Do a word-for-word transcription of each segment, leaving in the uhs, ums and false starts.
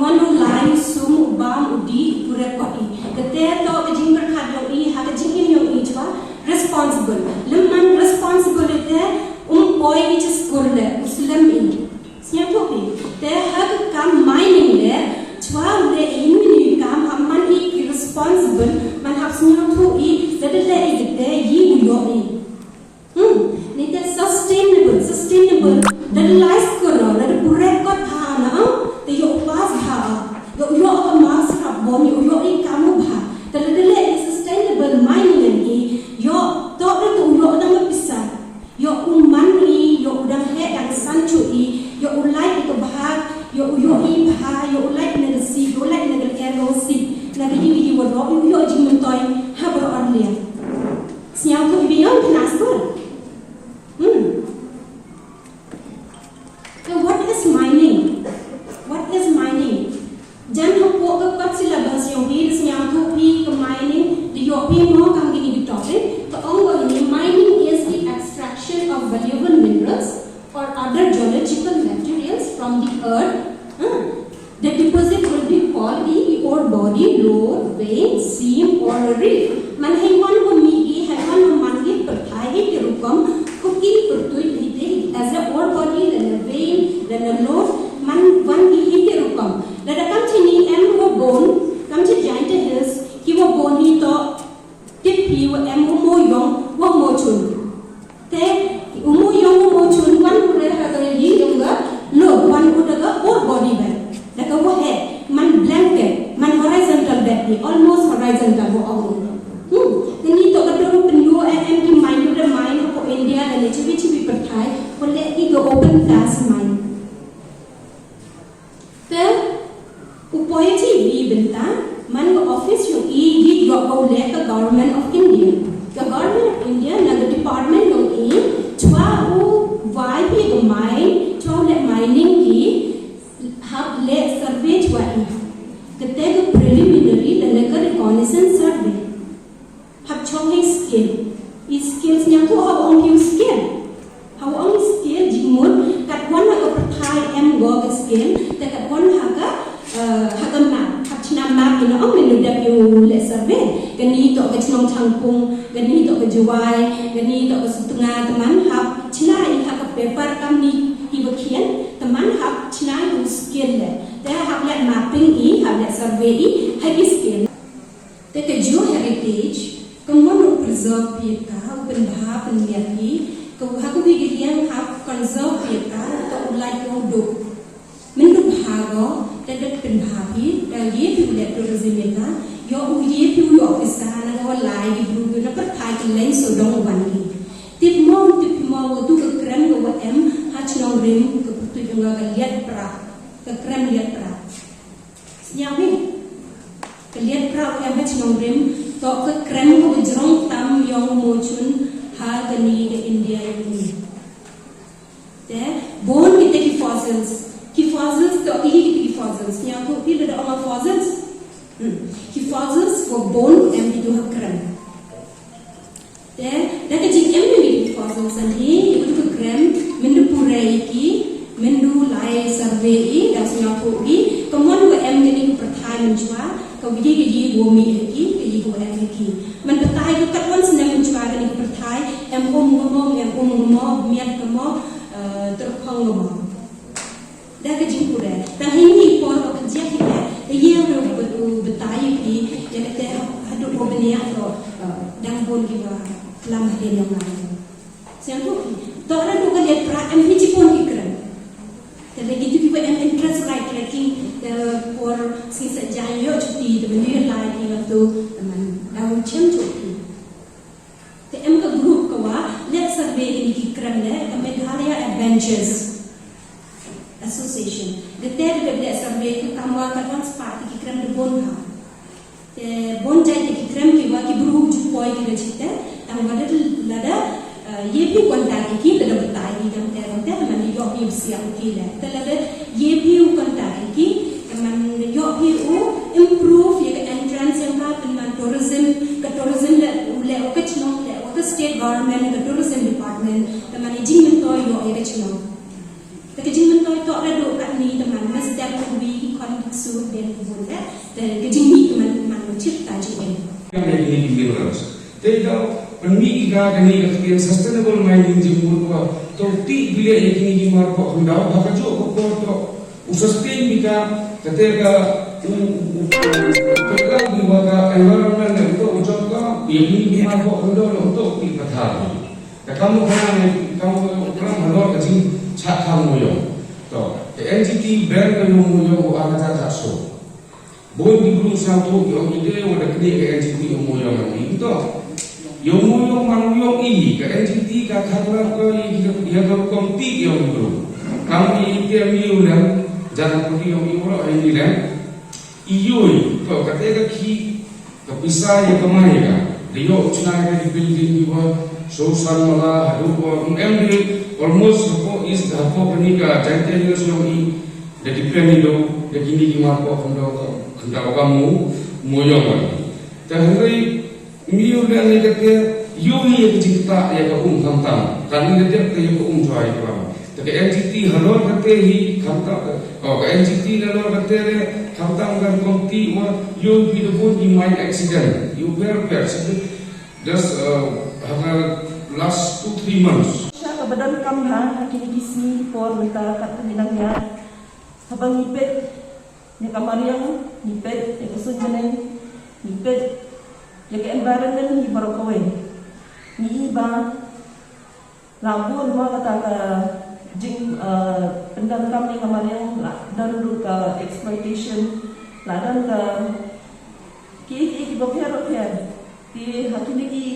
Wan u lai, u sum, u bam, u dih, u record i. Kate toh ka jingpyrkhat yong i, ha ka jingim yong i chwa responsible. Lem man responsible te, um poi i cha skur le, u slem i. Sñiawthuh i. Te ha ka kam mining le, chwa u le i ni kam ha man i ki responsible, man hap sñiawthuh i, da da le i kate, yi u yoh i. Hmm, ni te sustainable, sustainable. Da da lai skur no, da da pure kot ha na, te yoh pass ha, yoh, yoh ka marks ha bon, yoh, yoh i kam u bha. Te da da le i sustainable mining i, yoh, toh da tu yoh da nga pisa. Yoh u man i, yoh u dang heh dang san chu i, yoh u lait i ka bha, yoh u yoh i bha, yoh u lait na ka si, yoh u lait na ka er ka si, na ka yi ka yi wa yoh, yoh jingmyntoi, ha bor or lia. Sñiawthuh i bi yong kna skur. Hmm. So what is mining? What is mining? Jan hapoh ka kot syllabus yong phi, da sñiawthuh phi ka mining, da yoh phi mo kam kini ki topic. Ka ong wa ini, mining is the extraction of valuable minerals or other geological materials from the earth. Hmm. The deposit will be called the ore body, lode, vein, seam or reef. Man hei wan wa mih i, hei wan wa man i pyrthai hei te rukom, ko ki pyrtuit hei te, as a ore body, lane vein, lane lode, man wan i hei te rukom. Lada kam chini em wa bun, kam chi Jaintia Hills, ki wa bun hi toh, tip hi wa em u mo yong, wa mo chun. Te, u mo yong, u mo chun, wan u re ha ka yi yong ka, lo, wan u da ka ore body bad. Da ka wa he, man blanket, man horizontal bad hi, almost horizontal wa ong. Hmm, te ni toh ka dor pynyoh em ki mine, da mine hapoh India, da ne chiwi chiwi pyrthai, wa le ki ka open cast mine. Te, u poi chi wi bynta, man ka office yong i, yi yoh ko le ka Government of India. Ka Government of India, na ka department yong i, chwa u wai phi ka mine, chwa u le mining ki, hap le survey chwa i. Kate ka preliminary, lane ka reconnaissance survey. Hap chong hei skill. I skill sñiawthuh ha wa ong ki u skill. Ha wa ong skill jingmut, kat wan ha ka pyrthai em go ka skill, te kat wan ha ka, eh, ha ka map. Hap chna map i na ong, men u dep yow le survey. Kani toh ka chnong Changpung, kani toh ka Jowai, kani toh ka Sutnga, te man hap chna i ha ka paper kam ni i wa khian, te man hap chna i u skill le. Te hap le mapping i, hap le survey i, ha ki skill. Te ka geoheritage, ka mon u preserve phi ka, u pynbha pynmiat phi, ka ha ka wi ka liang hap conserve phi ka, ka u lait u duk. Myndu bha ko, te da pynbha phi, da ye phi u le tourism ya ka, yow u ye phi u yoh pisa, na ka wa lai ki bru, na pyrthai ki leng sawdong wan ki. Tip mo, tip mo, wa tu ka krem ka wa em, ha chnong rim, ka pyrtuit yong ka Liatprah, ka krem Liatprah. Sñiaw hi. Ka Liatprah wa em ha chnong rim, toh ka krem ka wa jrong tam yong u mo chun ha kani ka India yong i. Te, bun kite ki fossils. Ki fossils toh ki hi kite ki fossils. Sñiawthuh phi lada ong fossils. Hmm. Ki fossils wa bun em kitu ha krem. Te, da ka jingem yong ki fossils san hi, ya ka tu ka krem, myndu pure i ki, myndu lai survey i, da sñiawthuh i, ka mon wa em kani ka pyrthai mynchwa, ka wi ka yi wa mih ha ki, ka yi wa em ha ki. Man pyrthai ka kat wan snem mynchwa kani ka pyrthai, em um ka mo, em um ka mo, miat ka mo, eh, tyrkhong ka mo. Da ka jingpule. Tang heini i por wa ka jiak hi te, te ye u ba-, u batai hi, ya kate ha-, haduh wa bniah toh, uh, dang bun ki wa klam hadien yong nga. Sñiawthuh hi. Toh ra du ka Liatprah em hi chibun ki krem. Te lagi tu ki wa em interest like trekking, te por sngi Saitjaiñ yoh chuti, te myndu lai ki wa tu, te man da u chem chuti. Te em ka group ka wa leh survey kini ki krem le, ka Meghalaya Adventures Association. Kate ka dep leh survey ka kam wa ka wan spah ki krem da bun ha. Te bun jait ki krem ki wa ki bru ju poi ki da chite, tang wa da lada, eh, ye phi contact ki, lada batai ki dang te, dang te, te man yoh phi bsiah ki le. Te lada ye phi u contact ki, te man yoh phi u improve ya ka entrance yong ka, pynman tourism, ka tourism le, u le wa ka chnong le, wa ka state government, ka tourism department, te man i jingmyntoi yoh ya ka chnong. Te ka jingmyntoi toh ra du katni, te man mestep ka wi ki khon Su den bun eh, te ka jingmih ka man man chit ta jingim. Ka mih ni ki minerals. Te da pynmih ki ka kani ka ktien sustainable mining jingmut wa to ti bilia ya kini ki mar ko khyndaw ha ka jooh ka por to u sustain bi ka, kate ka u u u pynlong bi wa ka environment ne to u jop ka ya kini ki mar ko khyndaw ne to ti pathar. Ka kam u khana ne kam u khana halor ka jingchah khang mooyong. To, ka N G T ban ka yung mooyong u ar hajar khatsaw. Bun ki bru sñiawthooh ki ong i de wa da knieh ka N G T yung mooyong i to. Yung mooyong man yung i ka N G T ka khang lar ko i ki ya ka rukom ti yung bru. Kam i te mi u lem, jan ko ti yung i ro i ni lem. I yoi, to, kate ka ki Ka pisa ya kamai ka. Da yoh u chna ka ki building ki wa, so san mala, hadu wa, em de, almost hapoh East, hapoh kani ka Jaintia Hills yong i, da depend i do, da kini ki mar ko khyndaw ka, khyndaw ka mu, mooyong ka. Te hynrei, mi u leh ni kate, yoh ni ya ka jingktah ya ka um khamtam. Kani da dep ka ya ka um jwai ka. Te ka N G T halor kate hi khamtam, oh, ka N G T halor kate re khamtam kan kong ti wa yoh phi da bun ki mine accident. Yoh pher pher sibit. Just, uh, ha ka last two, three months. Sha ka ba donkam ha, ha kini ki sngi por mynta kat ka nang ya. Haba ngi peit ya ka mariang, ngi peit ya ka suiñ bneng, ngi peit ya ka environment hi baroh kawei. Ngi i ba la bun mo kata ka jing, uh, pyndonkam ya ka mariang, la don ruh ka exploitation, la don ka ki, ki, ki bapher bapher. Te ha kini ki,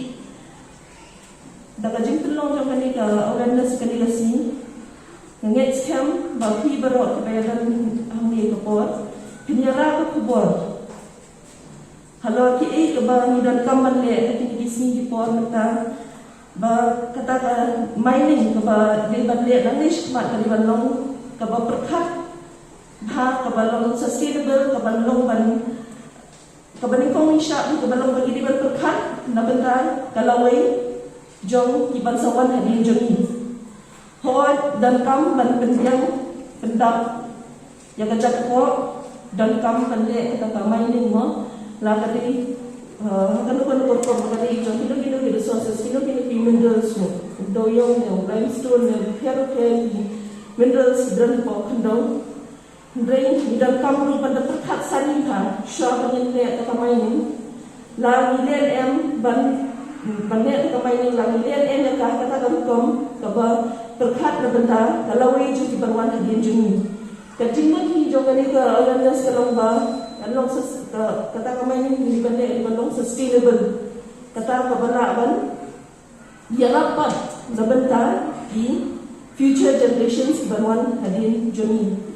da ka jingpynlong jong kani ka awareness kani ka sngi, nga ngeit skhem ba phi baroh kiba ya don hangne ka por phin ya rah ka khubor halor ki ei kaba ngi donkam ban leh ha kini ki sngi ki por mynta, ba kata ka mining kaba dei ban leh nangne shakhmat ka dei ban long kaba pyrkhat bha, kaba long sustainable, kaba long ban, kaba nyngkong i shah, kaba long ba ki dei ban pyrkhat na bynta ka lawei jong ki ban sa wan hadien jong ngi. Hooid, donkam ban pynbiang pyndap ya ka jatkoh, donkam ban leh kata ka mining mo, la ka dei, uh, ha kano kano ka rukom, ka dei jong kino kino ki resources, kino kino ki minerals mo, u doyong ne, u limestone ne, pher pher ki minerals ki don hapoh khyndaw. Hynrei ngi donkam ruh ban da pyrkhat sani bha, shuwa ban ngin leh kata ka mining. La ngi len em ban, ban leh kata ka mining, la ngi len em ya ka, kata ka rukom kaba pyrkhat na bynta ka lawei jong ki ban wan hadien jong ngi. Ka jingmut hi jong kani ka awareness ka long ba, ka long sus-, ka, kata ka mining hi ban leh, ban long sustainable. Kata kaba lah ban yarap pat na bynta ki future generations ki ban wan hadien jong ngi.